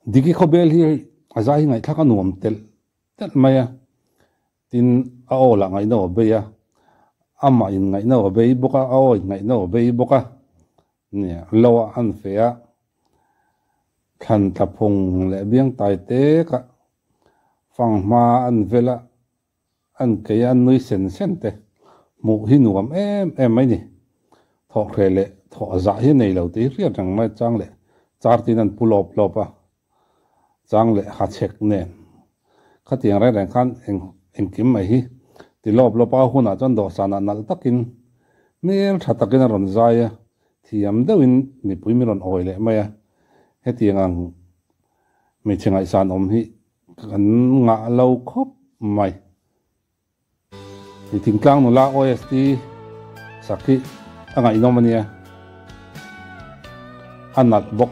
Diki khawbel hi a zai hi ngaihthlak a nuam telh telh mai a, tin a aw lah ngaihna aw bei a, amah in ngaihna aw bei bawk a, a aw in ngaihna aw bei bawk a, nia lo a an fe a, thlan tla phung leh biang tai tek a, fanghma an vel a, an kei a an nui sen sen te hmuh hi nuam em em mai ni. Thawhhreh leh thawh zah hi a nei lo tih hi hriat reng mai chang leh char tin an pu lawp lawp a, chang leh ha chhek nen khatiang reng reng khan eng engkim mai hi ti lawp lawp a, a hunah chuan dawhsanah nalh takin hmel tha takin a rawn zai a, thiam deuhin mipui min rawn awi leh mai a, hetiang ang hmeichhe ngaihsan awm hi Kan ngah lo khawp mai. Hi thingtlang nula OST sak hi a ngaihnawm a nia. A nalh bawk.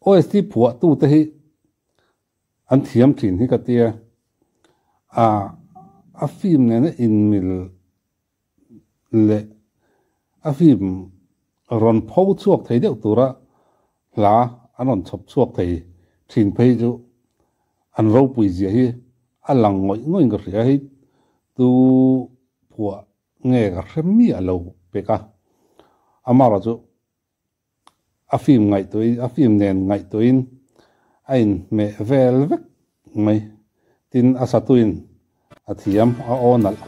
OST phuahtute hi an thiam thin hi ka tia, a film nena inmil leh a film rawn pho chhuak thei deuh tura hla an rawn chhawp chhuak thei thin phei chu an ropui zia hi a lang ngawih ngawih in ka hria hei tu phuah nge ka hre miah lo pek a, amaherawh chu A film ngaihtuahin, a film nen ngaihtuahin a inhmeh vel vek mai. Tin, a satuin a thiam, a aw nalh.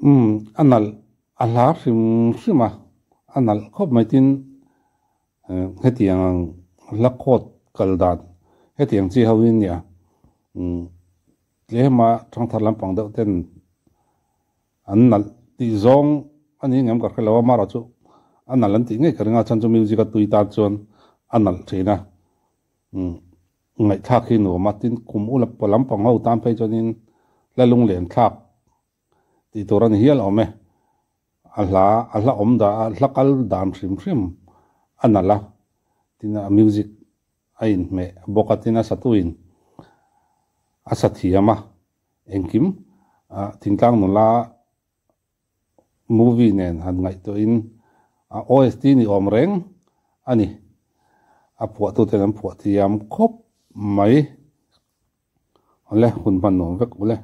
Umm a nalh a hla hrim hrim a, a nalh khawp mai tin hetiang ang hla khawt kal dan hetiang chi ho hi nia umm tlema thangthar lampang deuh ten an nalh tih zawng a ni ngem ka hre lo a, amaherawh chu a nalh an tih ngei ka ring a, chhan chu music a tui tan chuan a nalh thin a umm ngaihthlak hi nuam a, tin kum ula lampang ho tan phei chuanin hla lunglen thlak tih tur a ni hial awm e. A hla a hla awm dah a hla kal dan hrim hrim a nalh a, tin a music a inhmeh bawk a, tin a satuin a sa thiam a, engkim thingtlang nula movie nen han ngaihtuahin a OST ni awm reng a ni. A phuahtuten an phuah thiam khawp mai. Awle, hun hman nuam vek ule.